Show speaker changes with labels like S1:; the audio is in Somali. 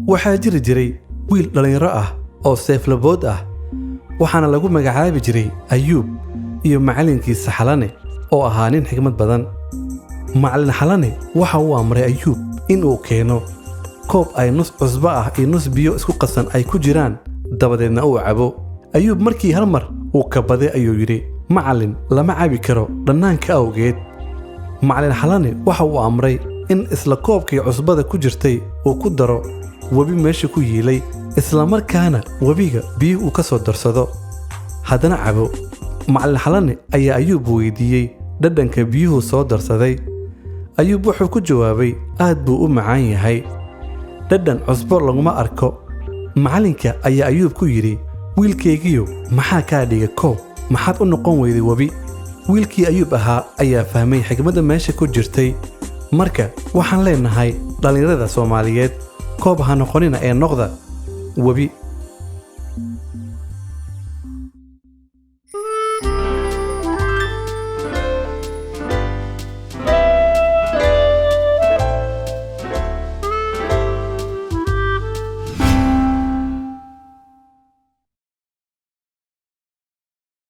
S1: Waxaa jiri jiray wiil dhallinyaro ah oo seeflabood ah, waxaana lagu magacaabi jiray Ayuub, iyo macallinkiisa Xalane oo ahaa nin xigmad badan. Macallin Xalane waxa uu amray Ayuub in uu keeno koob ay nus cusbo ah iyo nus biyo isku qasan ay ku jiraan, dabadeedna uu cabo. Ayuub markii hal mar uu kabaday ayuu yidhi, "Macallin, lama cabi karo dhannaanka awgeed." Macallin Xalane waxa uu amray in isla koobkii cusbada ku jirtay uu ku daro webi meesha ku yiilay, isla markaana webiga biyo uu ka soo darsado, haddana cabo. Macallin Xalane ayaa Ayuub weydiiyey dhadhanka biyuhu soo darsaday. Ayuub wuxuu ku jawaabay, "Aad buu u macaan yahay, dhadhan cusbo laguma arko." Macallinka ayaa Ayuub ku yidhi, "Wiilkaygiyo, maxaa kaa dhiga koob? Maxaad u noqon weyday webi?" Wiilkii Ayuub ahaa ayaa fahmay xigmadda meesha ku jirtay. Marka waxaan leenahay dhallinyarada Soomaaliyeed, koob ha noqonina ee noqda webi.